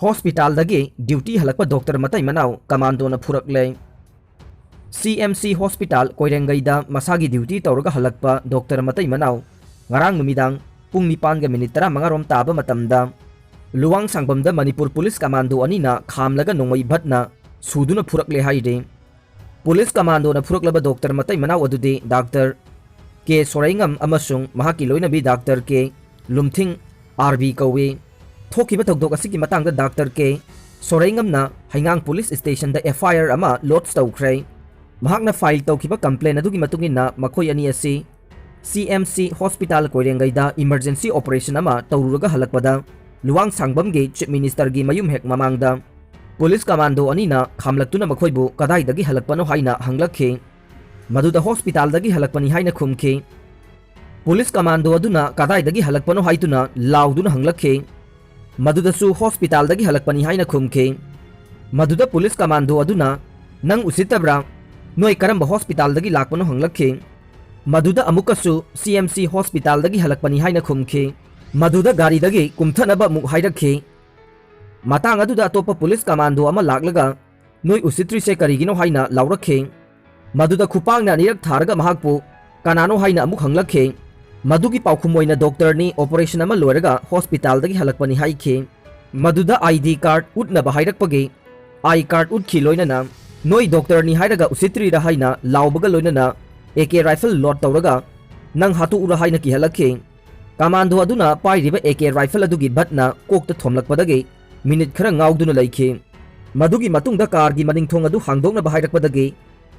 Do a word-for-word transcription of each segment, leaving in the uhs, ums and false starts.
ꯍꯣꯁꯄꯤꯇꯥꯜꯗꯒꯤ duty ꯍꯜꯂꯛꯄ doctor ꯃꯇꯩ ꯃꯅꯥꯎ ꯀꯃꯥꯟꯗꯣꯅ ꯐꯨꯔꯛꯂꯦ꯫ ꯁꯤ ꯑꯦꯝ ꯁꯤ ꯍꯣꯁꯄꯤꯇꯥꯜ ꯀꯣꯏꯔꯦꯡꯒꯩꯗ ꯃꯁꯥꯒꯤ ꯗ꯭ꯌꯨꯇꯤ ꯇꯧꯔꯒ ꯍꯜꯂꯛꯄ ꯗꯣꯛꯇꯔ ꯃꯇꯩ ꯃꯅꯥꯎ ꯉꯔꯥꯡ ꯅꯨꯃꯤꯗꯥꯡ ꯄꯨꯡ ꯅꯤꯄꯥꯟꯒ ꯃꯤꯅꯤꯠ ꯇꯔꯥꯃꯉꯥ ꯔꯣꯝ ꯇꯥꯕ ꯃꯇꯝꯗ ꯂꯨꯋꯥꯡ ꯁꯥꯡꯕꯝꯗ ꯃꯅꯤꯄꯨꯔ ꯄꯨꯂꯤꯁ ꯀꯃꯥꯟꯗꯣ ꯑꯅꯤꯅ ꯈꯥꯝꯂꯒ ꯅꯣꯡꯃꯩ ꯚꯠꯅ ꯁꯨꯗꯨꯅ ꯐꯨꯔꯛꯂꯦ ꯍꯥꯏꯔꯤ꯫ ꯄꯨꯂꯤꯁ ꯀꯃꯥꯟꯗꯣꯅ ꯐꯨꯔꯛꯂꯕ ꯗꯣꯛꯇꯔ ꯃꯇꯩ ꯃꯅꯥꯎ ꯑꯗꯨꯗꯤ ꯗꯥꯛꯇꯔ ꯀꯦ ꯁꯣꯔꯩꯉꯝ ꯑꯃꯁꯨꯡ ꯃꯍꯥꯛꯀꯤ ꯂꯣꯏꯅꯕꯤ ꯗꯥꯛꯇꯔ ꯀꯦ ꯂꯨꯝꯊꯤꯡ ꯑꯥꯔ ꯕꯤ ꯀꯧꯏ꯫ ꯊꯣꯛꯈꯤꯕ ꯊꯧꯗꯣꯛ ꯑꯁꯤꯒꯤ ꯃꯇꯥꯡꯗ ꯗꯥꯛꯇꯔ ꯀꯦ ꯁꯣꯔꯩꯉꯝꯅ ꯍꯩꯉꯥꯡ ꯄꯨꯂꯤꯁ ꯁ꯭ꯇꯦꯁꯟꯗ ꯑꯦꯐ ꯑꯥꯏ ꯑꯥꯔ ꯑꯃ ꯂꯣꯗꯖ ꯇꯧꯈ꯭ꯔꯦ꯫ ꯃꯍꯥꯛꯅ ꯐꯥꯏꯜ ꯇꯧꯈꯤꯕ ꯀꯝꯄ꯭ꯂꯦꯟ ꯑꯗꯨꯒꯤ ꯃꯇꯨꯡ ꯏꯟꯅ ꯃꯈꯣꯏ ꯑꯅꯤ ꯑꯁꯤ ꯁꯤ M C hospital ꯀꯣꯏꯔꯦꯡꯒꯩꯗ emergency operation ꯑꯃ ꯇꯧꯔꯨꯔꯒ ꯍꯜꯂꯛꯄꯗ ꯂꯨꯋꯥꯡ ꯁꯥꯡꯕꯝꯒꯤ ꯆꯤꯐ ꯃꯤꯅꯤꯁꯇꯔꯒꯤ ꯃꯌꯨꯝ ꯍꯦꯛ ꯃꯃꯥꯡꯗ ꯄꯨꯂꯤꯁ ꯀꯃꯥꯟꯗꯣ ꯑꯅꯤꯅ ꯈꯥꯝꯂꯛꯇꯨꯅ ꯃꯈꯣꯏꯕꯨ ꯀꯗꯥꯏꯗꯒꯤ ꯍꯜꯂꯛꯄꯅꯣ ꯍꯥꯏꯅ ꯍꯪꯂꯛꯈꯤ꯫ ꯃꯗꯨꯗ ꯍꯣꯁꯄꯤꯇꯥꯜꯗꯒꯤ ꯍꯜꯂꯛꯄꯅꯤ ꯍꯥꯏꯅ ꯈꯨꯝꯈꯤ꯫ ꯄꯨꯂꯤꯁ ꯀꯃꯥꯟꯗꯣ ꯑꯗꯨꯅ ꯀꯗꯥꯏꯗꯒꯤ ꯍꯜꯂꯛꯄꯅꯣ ꯍꯥꯏꯗꯨꯅ ꯂꯥꯎꯗꯨꯅ ꯍꯪꯂꯛꯈꯤ꯫ ꯃꯗꯨꯗꯁꯨ ꯍꯣꯁꯄꯤꯇꯥꯜꯗꯒꯤ ꯍꯜꯂꯛꯄꯅꯤ ꯍꯥꯏꯅ ꯈꯨꯝꯈꯤ꯫ ꯃꯗꯨꯗ ꯄꯨꯂꯤꯁ ꯀꯃꯥꯟꯗꯣ ꯑꯗꯨꯅ, "ꯅꯪ ꯎꯁꯤꯠꯇꯕ꯭ꯔꯥ? ꯅꯣꯏ ꯀꯔꯝꯕ ꯍꯣꯁꯄꯤꯇꯥꯜꯗꯒꯤ ꯂꯥꯛꯄꯅꯣ?" ꯍꯪꯂꯛꯈꯤ꯫ ꯃꯗꯨꯗ ꯑꯃꯨꯛꯀꯁꯨ ꯁꯤ ꯑꯦꯝ ꯁꯤ ꯍꯣꯁꯄꯤꯇꯥꯜꯗꯒꯤ ꯍꯜꯂꯛꯄꯅꯤ ꯍꯥꯏꯅ ꯈꯨꯝꯈꯤ꯫ ꯃꯗꯨꯗ ꯒꯥꯔꯤꯗꯒꯤ ꯀꯨꯝꯊꯅꯕ ꯑꯃꯨꯛ ꯍꯥꯏꯔꯛꯈꯤ꯫ ꯃꯇꯥꯡ ꯑꯗꯨꯗ ꯑꯇꯣꯞꯄ ꯄꯨꯂꯤꯁ ꯀꯃꯥꯟꯗꯣ ꯑꯃ ꯂꯥꯛꯂꯒ, "ꯅꯣꯏ ꯎꯁꯤꯠꯇ꯭ꯔꯤꯁꯦ ꯀꯔꯤꯒꯤꯅꯣ?" ꯍꯥꯏꯅ ꯂꯥꯎꯔꯛꯈꯤ꯫ ꯃꯗꯨꯗ ꯈꯨꯄꯥꯛꯅ ꯑꯅꯤꯔꯛ ꯊꯥꯔꯒ ꯃꯍꯥꯛꯄꯨ ꯀꯅꯥꯅꯣ ꯍꯥꯏꯅ ꯑꯃꯨꯛ ꯍꯪꯂꯛꯈꯤ꯫ ꯃꯗꯨꯒꯤ ꯄꯥꯎꯈꯨꯝ ꯑꯣꯏꯅ ꯗꯣꯛꯇꯔꯅꯤ, ꯑꯣꯄꯔꯦꯁꯟ ꯑꯃ ꯂꯣꯏꯔꯒ ꯍꯣꯁꯄꯤꯇꯥꯜꯗꯒꯤ ꯍꯜꯂꯛꯄꯅꯤ ꯍꯥꯏꯈꯤ꯫ ꯃꯗꯨꯗ I D card ꯎꯠꯅꯕ ꯍꯥꯏꯔꯛꯄꯒꯤ I card ꯎꯠꯈꯤ, ꯂꯣꯏꯅꯅ "ꯅꯣꯏ ꯗꯣꯛꯇꯔꯅꯤ ꯍꯥꯏꯔꯒ ꯎꯁꯤꯠꯇ꯭ꯔꯤꯔꯥ?" ꯍꯥꯏꯅ ꯂꯥꯎꯕꯒ ꯂꯣꯏꯅꯅ ꯑꯦ ꯀꯦ ꯔꯥꯏꯐꯜ ꯂꯣꯗ ꯇꯧꯔꯒ "ꯅꯪ ꯍꯥꯠꯇꯣꯛꯎꯔꯥ?" ꯍꯥꯏꯅ ꯀꯤꯍꯜꯂꯛꯈꯤ꯫ ꯀꯃꯥꯟꯗꯣ ꯑꯗꯨꯅ ꯄꯥꯏꯔꯤꯕ ꯑꯦ ꯀꯦ ꯔꯥꯏꯐꯜ ꯑꯗꯨꯒꯤ ꯕꯠꯅ ꯀꯣꯛꯇ ꯊꯣꯝꯂꯛꯄꯗꯒꯤ ꯃꯤꯅꯤꯠ ꯈꯔ ꯉꯥꯎꯗꯨꯅ ꯂꯩꯈꯤ꯫ ꯃꯗꯨꯒꯤ ꯃꯇꯨꯡꯗ ꯀꯥꯔꯒꯤ ꯃꯅꯤꯡ ꯊꯣꯡ ꯑꯗꯨ ꯍꯥꯡꯗꯣꯛꯅꯕ ꯍꯥꯏꯔꯛꯄꯗꯒꯤ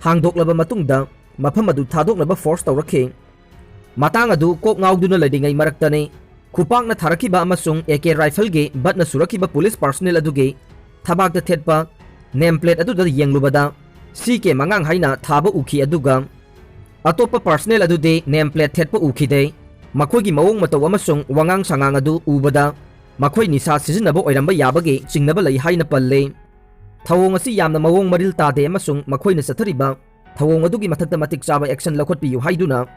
ꯍꯥꯡꯗꯣꯛꯂꯕ ꯃꯇꯨꯡꯗ ꯃꯐꯝ ꯑꯗꯨ ꯊꯥꯗꯣꯛꯅꯕ ꯐꯣꯔꯁ ꯇꯧꯔꯛꯈꯤ꯫ ꯃꯇꯥꯡ ꯑꯗꯨ ꯀꯣꯛ ꯉꯥꯎꯗꯨꯅ ꯂꯩꯔꯤꯉꯩ ꯃꯔꯛꯇꯅꯤ ꯈꯨꯄꯥꯛꯅ ꯊꯥꯔꯛꯈꯤꯕ ꯑꯃꯁꯨꯡ ꯑꯦ ꯀꯦ ꯔꯥꯏꯐꯜꯒꯤ ꯕꯠꯅ ꯁꯨꯔꯛꯈꯤꯕ ꯄꯨꯂꯤꯁ ꯄꯥꯔꯁꯅꯦꯜ ꯑꯗꯨꯒꯤ ꯊꯕꯥꯛꯇ ꯊꯦꯠꯄ ꯅꯦꯝ ꯄ꯭ꯂꯦꯠ ꯑꯗꯨꯗ ꯌꯦꯡꯂꯨꯕꯗ ꯁꯤ ꯀꯦ ꯃꯉꯥꯡ ꯍꯥꯏꯅ ꯊꯥꯕ ꯎꯈꯤ, ꯑꯗꯨꯒ ꯑꯇꯣꯞꯄ ꯄꯥꯔꯁꯅꯦꯜ ꯑꯗꯨꯗꯤ ꯅꯦꯝ ꯄ꯭ꯂꯦꯠ ꯊꯦꯠꯄ ꯎꯈꯤꯗꯦ꯫ ꯃꯈꯣꯏꯒꯤ ꯃꯑꯣꯡ ꯃꯇꯧ ꯑꯃꯁꯨꯡ ꯋꯥꯉꯥꯡ ꯁꯉꯥꯡ ꯑꯗꯨ ꯎꯕꯗ ꯃꯈꯣꯏ ꯅꯤꯁꯥ ꯁꯤꯖꯤꯟꯅꯕ ꯑꯣꯏꯔꯝꯕ ꯌꯥꯕꯒꯤ ꯆꯤꯡꯅꯕ ꯂꯩ ꯍꯥꯏꯅ ꯄꯜꯂꯤ꯫ ꯊꯧꯑꯣꯡ ꯑꯁꯤ ꯌꯥꯝꯅ ꯃꯑꯣꯡ ꯃꯔꯤꯜ ꯇꯥꯗꯦ ꯑꯃꯁꯨꯡ ꯃꯈꯣꯏꯅ ꯆꯠꯊꯔꯤꯕ ꯊꯧꯑꯣꯡ ꯑꯗꯨꯒꯤ ꯃꯊꯛꯇ ꯃꯇꯤꯛ ꯆꯥꯕ ꯑꯦꯛꯁꯟ ꯂꯧꯈꯠꯄꯤꯌꯨ ꯍꯥꯏꯗꯨꯅ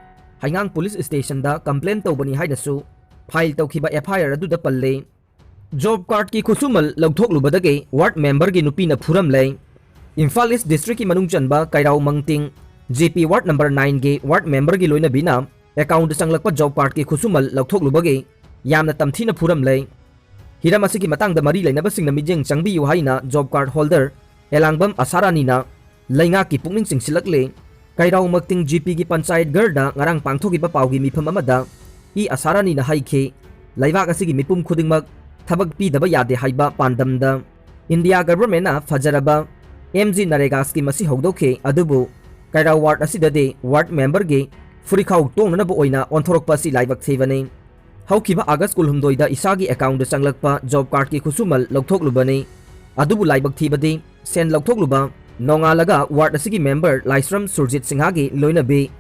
ꯍꯩꯉꯥꯡ ꯄꯨꯂꯤꯁ ꯁ꯭ꯇꯦꯁꯟꯗ ꯀꯝꯄ꯭ꯂꯦꯟ ꯇꯧꯕꯅꯤ ꯍꯥꯏꯅꯁꯨ ꯐꯥꯏꯜ ꯇꯧꯈꯤꯕ ꯑꯦꯐ ꯑꯥꯏ ꯑꯥꯔ ꯑꯗꯨꯗ ꯄꯜꯂꯤ꯫ ꯖꯣꯕ ꯀꯥꯔꯗꯀꯤ ꯈꯨꯠꯁꯨꯃꯜ ꯂꯧꯊꯣꯛꯂꯨꯕꯗꯒꯤ ꯋꯥꯔꯗ ꯃꯦꯝꯕꯔꯒꯤ ꯅꯨꯄꯤꯅ ꯐꯨꯔꯝꯂꯦ꯫ ꯏꯝꯐꯥꯜ ꯏꯁ ꯗꯤꯁꯇ꯭ꯔꯤꯛꯀꯤ ꯃꯅꯨꯡ ꯆꯟꯕ ꯀꯩꯔꯥꯎ ꯃꯪꯇꯤꯡ ꯖꯦ ꯄꯤ ꯋꯥꯔꯗ ꯅꯝꯕꯔ ꯅꯥꯏꯟꯒꯤ ꯋꯥꯔꯗ ꯃꯦꯝꯕꯔꯒꯤ ꯂꯣꯏꯅꯕꯤꯅ ꯑꯦꯀꯥꯎꯟꯗ ꯆꯪꯂꯛꯄ ꯖꯣꯕ ꯀꯥꯔꯗꯀꯤ ꯈꯨꯠꯁꯨꯃꯜ ꯂꯧꯊꯣꯛꯂꯨꯕꯒꯤ ꯌꯥꯝꯅ ꯇꯝꯊꯤꯅ ꯐꯨꯔꯝꯂꯦ꯫ ꯍꯤꯔꯝ ꯑꯁꯤꯒꯤ ꯃꯇꯥꯡꯗ ꯃꯔꯤ ꯂꯩꯅꯕꯁꯤꯡꯅ ꯃꯤꯠꯌꯦꯡ ꯆꯪꯕꯤꯌꯨ ꯍꯥꯏꯅ ꯖꯣꯕ ꯀꯥꯔꯗ ꯍꯣꯜꯗꯔ ꯑꯦꯂꯥꯡꯕꯝ ꯑꯁꯥꯔꯥꯅꯤꯅ ꯂꯩꯉꯥꯛꯀꯤ ꯄꯨꯛꯅꯤꯡ ꯆꯤꯡꯁꯤꯜꯂꯛꯂꯦ꯫ ꯀꯩꯔꯥꯎ ꯃꯛꯇꯤꯡ ꯖꯤ ꯄꯤꯒꯤ ꯄꯟꯆꯥꯌꯠ ꯘꯔꯗ ꯉꯔꯥꯡ ꯄꯥꯡꯊꯣꯛꯈꯤꯕ ꯄꯥꯎꯒꯤ ꯃꯤꯐꯝ ꯑꯃꯗ ꯏ ꯑꯁꯥꯔꯥꯅꯤꯅ ꯍꯥꯏꯈꯤ, ꯂꯩꯕꯥꯛ ꯑꯁꯤꯒꯤ ꯃꯤꯄꯨꯝ ꯈꯨꯗꯤꯡꯃꯛ ꯊꯕꯛ ꯄꯤꯗꯕ ꯌꯥꯗꯦ ꯍꯥꯏꯕ ꯄꯥꯟꯗꯝꯗ ꯏꯟꯗꯤꯌꯥ ꯒꯚꯔꯟꯃꯦꯟꯠꯅ ꯐꯖꯔꯕ ꯑꯦꯝ ꯖꯤ ꯅꯔꯦꯒꯥ ꯁ꯭ꯀꯤꯝ ꯑꯁꯤ ꯍꯧꯗꯣꯛꯈꯤ, ꯑꯗꯨꯕꯨ ꯀꯩꯔꯥꯎ ꯋꯥꯔꯗ ꯑꯁꯤꯗꯗꯤ ꯋꯥꯔꯗ ꯃꯦꯝꯕꯔꯒꯤ ꯐꯨꯔꯤꯈꯥꯎ ꯇꯣꯡꯅꯅꯕ ꯑꯣꯏꯅ ꯑꯣꯟꯊꯣꯔꯛꯄ ꯑꯁꯤ ꯂꯥꯏꯕꯛ ꯊꯤꯕꯅꯤ꯫ ꯍꯧꯈꯤꯕ ꯑꯥꯒꯁ ꯀꯨꯟꯍꯨꯝꯗꯣꯏꯗ ꯏꯁꯥꯒꯤ ꯑꯦꯀꯥꯎꯟꯗ ꯆꯪꯂꯛꯄ ꯖꯣꯕ ꯀꯥꯔꯗꯀꯤ ꯈꯨꯠꯁꯨꯃꯜ ꯂꯧꯊꯣꯛꯂꯨꯕꯅꯤ꯫ ꯑꯗꯨꯕꯨ ꯂꯥꯏꯕꯛ ꯊꯤꯕꯗꯤ ꯁꯦꯟ ꯂꯧꯊꯣꯛꯂꯨꯕ ꯅꯣꯡꯉꯥꯜꯂꯒ ꯋꯥꯔꯗ ꯑꯁꯤꯒꯤ ꯃꯦꯝꯕꯔ ꯂꯥꯏꯁ꯭ꯔꯝ ꯁꯨꯔꯖꯤꯠ ꯁꯤꯡꯍꯒꯤ ꯂꯣꯏꯅꯕꯤ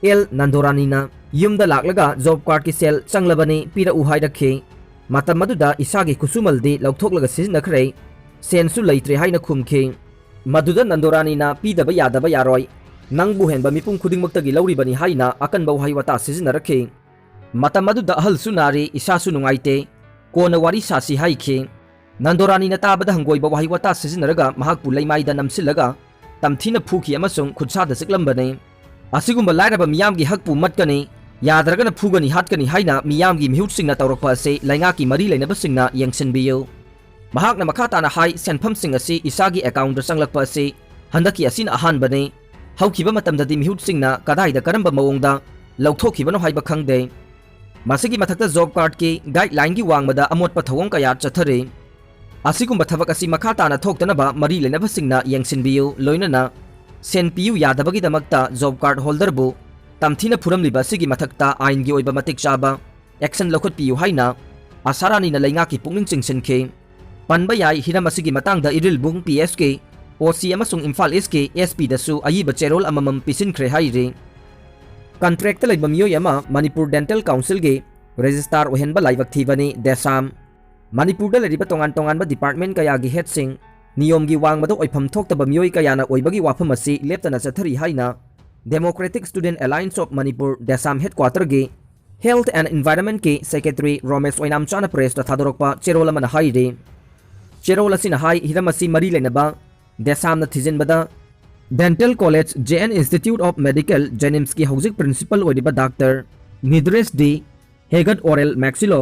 ꯑꯦꯜ ꯅꯟꯗꯣꯔꯥꯅꯤꯅ ꯌꯨꯝꯗ ꯂꯥꯛꯂꯒ ꯖꯣꯕ ꯀꯥꯔꯗꯀꯤ ꯁꯦꯜ ꯆꯪꯂꯕꯅꯤ, ꯄꯤꯔꯛꯎ ꯍꯥꯏꯔꯛꯈꯤ꯫ ꯃꯇꯝ ꯑꯗꯨꯗ ꯏꯁꯥꯒꯤ ꯈꯨꯠꯁꯨꯃꯜꯗꯤ ꯂꯧꯊꯣꯛꯂꯒ ꯁꯤꯖꯤꯟꯅꯈ꯭ꯔꯦ, ꯁꯦꯟꯁꯨ ꯂꯩꯇ꯭ꯔꯦ ꯍꯥꯏꯅ ꯈꯨꯝꯈꯤ꯫ ꯃꯗꯨꯗ ꯅꯟꯗꯣꯔꯥꯅꯤꯅ ꯄꯤꯗꯕ ꯌꯥꯗꯕ ꯌꯥꯔꯣꯏ, ꯅꯪꯕꯨ ꯍꯦꯟꯕ ꯃꯤꯄꯨꯝ ꯈꯨꯗꯤꯡꯃꯛꯇꯒꯤ ꯂꯧꯔꯤꯕꯅꯤ ꯍꯥꯏꯅ ꯑꯀꯟꯕ ꯋꯥꯍꯩ ꯋꯥꯇꯥ ꯁꯤꯖꯤꯟꯅꯔꯛꯈꯤ꯫ ꯃꯇꯝ ꯑꯗꯨꯗ ꯑꯍꯜꯁꯨ ꯅꯥꯔꯤ, ꯏꯁꯥꯁꯨ ꯅꯨꯡꯉꯥꯏꯇꯦ, ꯀꯣꯟꯅ ꯋꯥꯔꯤ ꯁꯥꯁꯤ ꯍꯥꯏꯈꯤ꯫ ꯅꯟꯗꯣꯔꯥꯅꯤꯅ ꯇꯥꯕꯗ ꯍꯪꯒꯣꯏꯕ ꯋꯥꯍꯩ ꯋꯥꯇꯥ ꯁꯤꯖꯤꯟꯅꯔꯒ ꯃꯍꯥꯛꯄꯨ ꯂꯩꯃꯥꯏꯗ ꯅꯝꯁꯤꯜꯂꯒ ꯇꯝꯊꯤꯅ ꯐꯨꯈꯤ ꯑꯃꯁꯨꯡ ꯈꯨꯠꯁꯥꯗ ꯆꯤꯛꯂꯝꯕꯅꯤ꯫ ꯑꯁꯤꯒꯨꯝꯕ ꯂꯥꯏꯔꯕ ꯃꯤꯌꯥꯝꯒꯤ ꯍꯛꯄꯨ ꯃꯠꯀꯅꯤ, ꯌꯥꯗ꯭ꯔꯒꯅ ꯐꯨꯒꯅꯤ, ꯍꯥꯠꯀꯅꯤ ꯍꯥꯏꯅ ꯃꯤꯌꯥꯝꯒꯤ ꯃꯤꯍꯨꯠꯁꯤꯡꯅ ꯇꯧꯔꯛꯄ ꯑꯁꯤ ꯂꯩꯉꯥꯛꯀꯤ ꯃꯔꯤ ꯂꯩꯅꯕꯁꯤꯡꯅ ꯌꯦꯡꯁꯤꯟꯕꯤꯌꯨ꯫ ꯃꯍꯥꯛꯅ ꯃꯈꯥ ꯇꯥꯅ ꯍꯥꯏ, ꯁꯦꯟꯐꯝꯁꯤꯡ ꯑꯁꯤ ꯏꯁꯥꯒꯤ ꯑꯦꯀꯥꯎꯟꯗ ꯆꯪꯂꯛꯄ ꯑꯁꯤ ꯍꯟꯗꯛꯀꯤ ꯑꯁꯤꯅ ꯑꯍꯥꯟꯕꯅꯤ꯫ ꯍꯧꯈꯤꯕ ꯃꯇꯝꯗꯗꯤ ꯃꯤꯍꯨꯠꯁꯤꯡꯅ ꯀꯗꯥꯏꯗ ꯀꯔꯝꯕ ꯃꯑꯣꯡꯗ ꯂꯧꯊꯣꯛꯈꯤꯕꯅꯣ ꯍꯥꯏꯕ ꯈꯪꯗꯦ꯫ ꯃꯁꯤꯒꯤ ꯃꯊꯛꯇ ꯖꯣꯕ ꯀꯥꯔꯗꯀꯤ ꯒꯥꯏꯗꯂꯥꯏꯟꯒꯤ ꯋꯥꯡꯃꯗ ꯑꯃꯣꯠꯄ ꯊꯧꯑꯣꯡ ꯀꯌꯥ ꯆꯠꯊꯔꯤ꯫ ꯑꯁꯤꯒꯨꯝꯕ ꯊꯕꯛ ꯑꯁꯤ ꯃꯈꯥ ꯇꯥꯅ ꯊꯣꯛꯇꯅꯕ ꯃꯔꯤ ꯂꯩꯅꯕꯁꯤꯡꯅ ꯌꯦꯡꯁꯤꯟꯕꯤꯌꯨ, ꯂꯣꯏꯅꯅ ꯁꯦꯟ ꯄꯤꯌꯨ ꯌꯥꯗꯕꯒꯤꯗꯃꯛꯇ ꯖꯣꯕ ꯀꯥꯔꯗ ꯍꯣꯜꯗꯔꯕꯨ ꯇꯝꯊꯤꯅ ꯐꯨꯔꯝꯂꯤꯕ ꯑꯁꯤꯒꯤ ꯃꯊꯛꯇ ꯑꯥꯏꯟꯒꯤ ꯑꯣꯏꯕ ꯃꯇꯤꯛ ꯆꯥꯕ ꯑꯦꯛꯁꯟ ꯂꯧꯈꯠꯄꯤꯌꯨ ꯍꯥꯏꯅ ꯑꯁꯥꯔꯥꯅꯤꯅ ꯂꯩꯉꯥꯛꯀꯤ ꯄꯨꯛꯅꯤꯡ ꯆꯤꯡꯁꯤꯟꯈꯤ꯫ ꯄꯟꯕ ꯌꯥꯏ, ꯍꯤꯔꯝ ꯑꯁꯤꯒꯤ ꯃꯇꯥꯡꯗ ꯏꯔꯤꯜꯕꯨꯡ ꯄꯤ ꯑꯦꯁꯀꯤ ꯑꯣ ꯁꯤ ꯑꯃꯁꯨꯡ ꯏꯝꯐꯥꯜ ꯏꯁꯀꯤ ꯑꯦꯁ ꯄꯤꯗꯁꯨ ꯑꯏꯕ ꯆꯦꯔꯣꯜ ꯑꯃꯃꯝ ꯄꯤꯁꯤꯟꯈ꯭ꯔꯦ ꯍꯥꯏꯔꯤ꯫ ꯀꯟꯇ꯭ꯔꯦꯛꯇ ꯂꯩꯕ ꯃꯤꯑꯣꯏ ꯑꯃ ꯃꯅꯤꯄꯨꯔ ꯗꯦꯟꯇꯦꯜ ꯀꯥꯎꯟꯁꯤꯜꯒꯤ ꯔꯦꯖꯤꯁꯇꯥꯔ ꯑꯣꯏꯍꯟꯕ ꯂꯥꯏꯕꯛ ꯊꯤꯕꯅꯤ, ꯗꯦꯁꯥꯝ꯫ ꯃꯅꯤꯄꯨꯔꯗ ꯂꯩꯔꯤꯕ ꯇꯣꯉꯥꯟ ꯇꯣꯉꯥꯟꯕ ꯗꯤꯄꯥꯔꯠꯃꯦꯟꯠ ꯀꯌꯥꯒꯤ ꯍꯦꯗꯁꯤꯡ, ꯅꯤꯌꯣꯝꯒꯤ ꯋꯥꯡꯃꯗ ꯑꯣꯏꯐꯝ ꯊꯣꯛꯇꯕ ꯃꯤꯑꯣꯏ ꯀꯌꯥꯅ ꯑꯣꯏꯕꯒꯤ ꯋꯥꯐꯝ ꯑꯁꯤ ꯂꯦꯞꯇꯅ ꯆꯠꯊꯔꯤ ꯍꯥꯏꯅ democratic student alliance of Manipur, ꯗꯦꯁꯥꯝ ꯍꯦꯗꯀ꯭ꯋꯥꯇꯔꯒꯤ Health and Environment ꯀꯤ Secretary ꯔꯣꯃꯦꯁ ꯑꯣꯏꯅꯥꯝꯆꯥꯅ press ꯇ ꯊꯥꯗꯣꯔꯛꯄ ꯆꯦꯔꯣꯜ ꯑꯃꯅ ꯍꯥꯏꯔꯤ꯫ ꯆꯦꯔꯣꯜ ꯑꯁꯤꯅ ꯍꯥꯏ, ꯍꯤꯔꯝ ꯑꯁꯤ ꯃꯔꯤ ꯂꯩꯅꯕ ꯗꯦꯁꯥꯝꯅ ꯊꯤꯖꯤꯟꯕꯗ Dental College, J N Institute of Medical, JNIMS ꯀꯤ ꯍꯧꯖꯤꯛ principal ꯑꯣꯏꯔꯤꯕ Doctor ꯅꯤꯗ꯭ꯔꯦꯁ D ꯍꯦꯒꯠ oral maxillo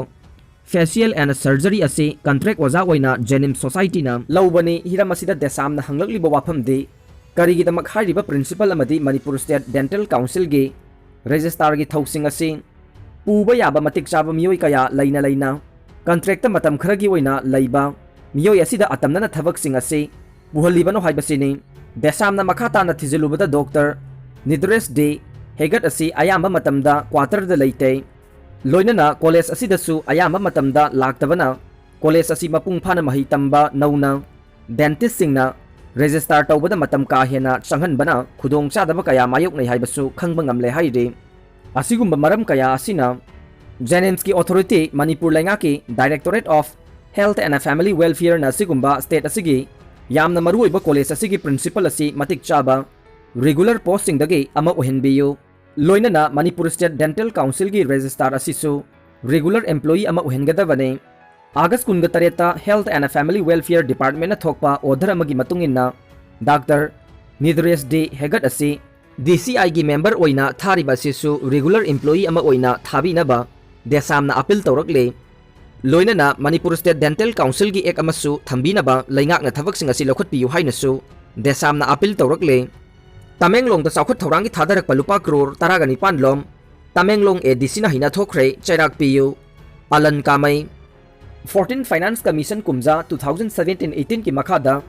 facial and surgery ꯑꯁꯤ contract ꯑꯣꯖꯥ ꯑꯣꯏꯅ JNIMS society ꯅ ꯂꯧꯕꯅꯤ꯫ ꯍꯤꯔꯝ ꯑꯁꯤꯗ ꯗꯦꯁꯥꯝꯅ ꯍꯪꯂꯛꯂꯤꯕ ꯋꯥꯐꯝꯗꯤ ꯀꯔꯤꯒꯤꯗꯃꯛ ꯍꯥꯏꯔꯤꯕ principal ꯑꯃꯗꯤ ꯃꯅꯤꯄꯨꯔ State Dental Council ꯒꯤ registrar ꯒꯤ ꯊꯧꯁꯤꯡ ꯑꯁꯤ ꯄꯨꯕ ꯌꯥꯕ ꯃꯇꯤꯛ ꯆꯥꯕ ꯃꯤꯑꯣꯏ ꯀꯌꯥ ꯂꯩꯅ ꯂꯩꯅ contract ꯇ ꯃꯇꯝ ꯈꯔꯒꯤ ꯑꯣꯏꯅ ꯂꯩꯕ ꯃꯤꯑꯣꯏ ꯑꯁꯤꯗ ꯑꯇꯝꯅꯅ ꯊꯕꯛꯁꯤꯡ ꯑꯁꯤ ꯄꯨꯍꯜꯂꯤꯕꯅꯣ ꯍꯥꯏꯕꯁꯤꯅꯤ꯫ ꯗꯦꯁꯥꯝꯅ ꯃꯈꯥ ꯇꯥꯅ ꯊꯤꯖꯤꯜꯂꯨꯕꯗ Doctor ꯅꯤꯗ꯭ꯔꯦꯁ ꯗꯤ ꯍꯦꯒꯠ ꯑꯁꯤ ꯑꯌꯥꯝꯕ ꯃꯇꯝꯗ quarter ꯗ ꯂꯩꯇꯦ꯫ ꯂꯣꯏꯅꯅ college ꯑꯁꯤꯗꯁꯨ ꯑꯌꯥꯝꯕ ꯃꯇꯝꯗ ꯂꯥꯛꯇꯕꯅ college ꯑꯁꯤ ꯃꯄꯨꯡ ꯐꯥꯅ ꯃꯍꯩ ꯇꯝꯕ ꯅꯧꯅ dentist ꯁꯤꯡꯅ registrar ꯇꯧꯕꯗ ꯃꯇꯝ ꯀꯥ ꯍꯦꯟꯅ ꯆꯪꯍꯟꯕꯅ ꯈꯨꯗꯣꯡꯆꯥꯗꯕ ꯀꯌꯥ ꯃꯥꯌꯣꯛꯅꯩ ꯍꯥꯏꯕꯁꯨ ꯈꯪꯕ ꯉꯝꯂꯦ ꯍꯥꯏꯔꯤ꯫ ꯑꯁꯤꯒꯨꯝꯕ ꯃꯔꯝ ꯀꯌꯥ ꯑꯁꯤꯅ JNIMS ꯀꯤ authority, ꯃꯅꯤꯄꯨꯔ ꯂꯩꯉꯥꯛꯀꯤ Directorate of Health and Family Welfare ꯅ ꯑꯁꯤꯒꯨꯝꯕ state ꯑꯁꯤꯒꯤ ꯌꯥꯝꯅ ꯃꯔꯨꯑꯣꯏꯕ college ꯑꯁꯤꯒꯤ principal ꯑꯁꯤ ꯃꯇꯤꯛ ꯆꯥꯕ regular post ꯁꯤꯡꯗꯒꯤ ꯑꯃ ꯑꯣꯏꯍꯟꯕꯤꯌꯨ꯫ ꯂꯣꯏꯅꯅ ꯃꯅꯤꯄꯨꯔ State Dental Council ꯒꯤ registrar ꯑꯁꯤꯁꯨ regular employee ꯑꯃ ꯑꯣꯏꯍꯟꯒꯗꯕꯅꯤ꯫ ꯑꯥꯒꯁ ꯀꯨꯟꯒ ꯇꯔꯦꯠꯇ Health and Family Welfare Department ꯅ ꯊꯣꯛꯄ order ꯑꯃꯒꯤ ꯃꯇꯨꯡ ꯏꯟꯅ Doctor ꯅꯤꯗ꯭ꯔꯦꯁ ꯗꯤ ꯍꯦꯒꯠ ꯑꯁꯤ D C I ꯒꯤ member ꯑꯣꯏꯅ ꯊꯥꯔꯤꯕ ꯑꯁꯤꯁꯨ regular employee ꯑꯃ ꯑꯣꯏꯅ ꯊꯥꯕꯤꯅꯕ ꯗꯦꯁꯥꯝꯅ appeal ꯇꯧꯔꯛꯂꯦ꯫ ꯂꯣꯏꯅꯅ ꯃꯅꯤꯄꯨꯔ State Dental Council ꯒꯤ act ꯑꯃꯁꯨ ꯊꯝꯕꯤꯅꯕ ꯂꯩꯉꯥꯛꯅ ꯊꯕꯛꯁꯤꯡ ꯑꯁꯤ ꯂꯧꯈꯠꯄꯤꯌꯨ ꯍꯥꯏꯅꯁꯨ ꯗꯦꯁꯥꯝꯅ appeal ꯇꯧꯔꯛꯂꯦ꯫ ꯇꯃꯦꯡꯂꯣꯡꯗ ꯆꯥꯎꯈꯠ ꯊꯧꯔꯥꯡꯒꯤ ꯊꯥꯗꯔꯛꯄ ꯂꯨꯄꯥ ꯀ꯭ꯔꯣꯔ ꯇꯔꯥꯒ ꯅꯤꯄꯥꯟ ꯂꯣꯝ ꯇꯃꯦꯡꯂꯣꯡ A D C ꯅ ꯍꯩꯅ ꯊꯣꯛꯈ꯭ꯔꯦ, ꯆꯩꯔꯥꯛ ꯄꯤꯌꯨ꯫ ꯑꯂꯟ ꯀꯥꯃꯩ꯫ Fourteen Finance Commission ꯀꯨꯝꯖꯥ two thousand seventeen eighteen ꯀꯤ ꯃꯈꯥꯗ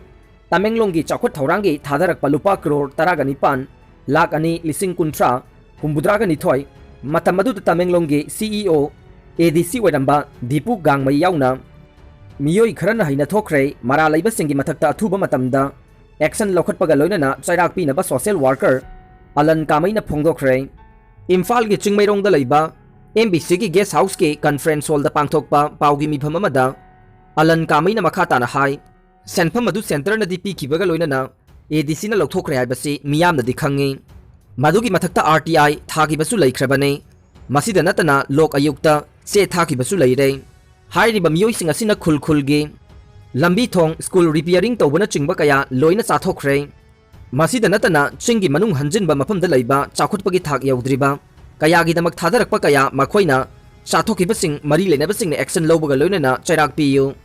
ꯇꯃꯦꯡꯂꯣꯡꯒꯤ ꯆꯥꯎꯈꯠ ꯊꯧꯔꯥꯡꯒꯤ ꯊꯥꯗꯔꯛꯄ ꯂꯨꯄꯥ ꯀ꯭ꯔꯣꯔ ꯇꯔꯥꯒ ꯅꯤꯄꯥꯟ ꯂꯥꯈ ꯑꯅꯤ ꯂꯤꯁꯤꯡ ꯀꯨꯟꯊ꯭ꯔꯥ ꯍꯨꯝꯐꯨꯇꯔꯥꯒ ꯅꯤꯊꯣꯏ, ꯃꯇꯝ ꯑꯗꯨꯗ ꯇꯃꯦꯡꯂꯣꯡꯒꯤ C E O, A D C ꯑꯣꯏꯔꯝꯕ ꯗꯤꯄꯨ ꯒꯥꯡꯃꯩ ꯌꯥꯎꯅ ꯃꯤꯑꯣꯏ ꯈꯔꯅ ꯍꯩꯅ ꯊꯣꯛꯈ꯭ꯔꯦ꯫ ꯃꯔꯥꯜ ꯂꯩꯕꯁꯤꯡꯒꯤ ꯃꯊꯛꯇ ꯑꯊꯨꯕ ꯃꯇꯝꯗ action ꯂꯧꯈꯠꯄꯒ ꯂꯣꯏꯅꯅ ꯆꯩꯔꯥꯛ ꯄꯤꯅꯕ social worker ꯑꯂꯟ ꯀꯥꯃꯩꯅ ꯐꯣꯡꯗꯣꯛꯈ꯭ꯔꯦ꯫ ꯏꯝꯐꯥꯜꯒꯤ ꯆꯤꯡꯃꯩꯔꯣꯡꯗ ꯂꯩꯕ M B C ꯒꯤ guest house ꯀꯤ conference hall ꯗ ꯄꯥꯡꯊꯣꯛꯄ ꯄꯥꯎꯒꯤ ꯃꯤꯐꯝ ꯑꯃꯗ ꯑꯂꯟ ꯀꯥꯃꯩꯅ ꯃꯈꯥ ꯇꯥꯅ ꯍꯥꯏ, ꯁꯦꯟꯐꯝ ꯑꯗꯨ centre ꯅꯗꯤ ꯄꯤꯈꯤꯕꯒ ꯂꯣꯏꯅꯅ A D C ꯅ ꯂꯧꯊꯣꯛꯈ꯭ꯔꯦ ꯍꯥꯏꯕꯁꯤ ꯃꯤꯌꯥꯝꯅꯗꯤ ꯈꯪꯉꯤ꯫ ꯃꯗꯨꯒꯤ ꯃꯊꯛꯇ R T I ꯊꯥꯈꯤꯕꯁꯨ ꯂꯩꯈ꯭ꯔꯕꯅꯤ꯫ ꯃꯁꯤꯗ ꯅꯠꯇꯅ ꯂꯣꯛ ꯑꯌꯨꯛꯇ ꯆꯦ ꯊꯥꯈꯤꯕꯁꯨ ꯂꯩꯔꯦ꯫ ꯍꯥꯏꯔꯤꯕ ꯃꯤꯑꯣꯏꯁꯤꯡ ꯑꯁꯤꯅ ꯈꯨꯜ ꯈꯨꯜꯒꯤ ꯂꯝꯕꯤ ꯊꯣꯡ, ꯁ꯭ꯀꯨꯜ ꯔꯤꯄꯤꯌꯥꯔꯤꯡ ꯇꯧꯕꯅꯆꯤꯡꯕ ꯀꯌꯥ ꯂꯣꯏꯅ ꯆꯥꯊꯣꯛꯈ꯭ꯔꯦ꯫ ꯃꯁꯤꯗ ꯅꯠꯇꯅ ꯆꯤꯡꯒꯤ ꯃꯅꯨꯡ ꯍꯟꯖꯤꯟꯕ ꯃꯐꯝꯗ ꯂꯩꯕ ꯆꯥꯎꯈꯠꯄꯒꯤ ꯊꯥꯛ ꯌꯧꯗ꯭ꯔꯤꯕ ꯀꯌꯥꯒꯤꯗꯃꯛ ꯊꯥꯗꯔꯛꯄ ꯀꯌꯥ ꯃꯈꯣꯏꯅ ꯆꯥꯊꯣꯛꯈꯤꯕꯁꯤꯡ ꯃꯔꯤ ꯂꯩꯅꯕꯁꯤꯡꯅ action ꯂꯧꯕꯒ ꯂꯣꯏꯅꯅ ꯆꯩꯔꯥꯛ ꯄꯤꯌꯨ꯫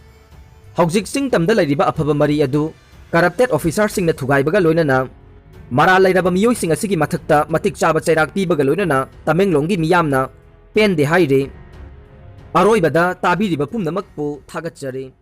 ꯍꯧꯖꯤꯛ ꯆꯤꯡ ꯇꯝꯗ ꯂꯩꯔꯤꯕ ꯑꯐꯕ ꯃꯔꯤ ꯑꯗꯨ corrupted officerꯁꯤꯡꯅ ꯊꯨꯒꯥꯏꯕꯒ ꯂꯣꯏꯅꯅ ꯃꯔꯥꯜ ꯂꯩꯔꯕ ꯃꯤꯑꯣꯏꯁꯤꯡ ꯑꯁꯤꯒꯤ ꯃꯊꯛꯇ ꯃꯇꯤꯛ ꯆꯥꯕ ꯆꯩꯔꯥꯛ ꯄꯤꯕꯒ ꯂꯣꯏꯅꯅ ꯇꯃꯦꯡꯂꯣꯡꯒꯤ ꯃꯤꯌꯥꯝꯅ ꯄꯦꯟꯗꯦ ꯍꯥꯏꯔꯤ꯫ ꯑꯔꯣꯏꯕꯗ ꯇꯥꯕꯤꯔꯤꯕ ꯄꯨꯝꯅꯃꯛꯄꯨ ꯊꯥꯒꯠꯆꯔꯤ꯫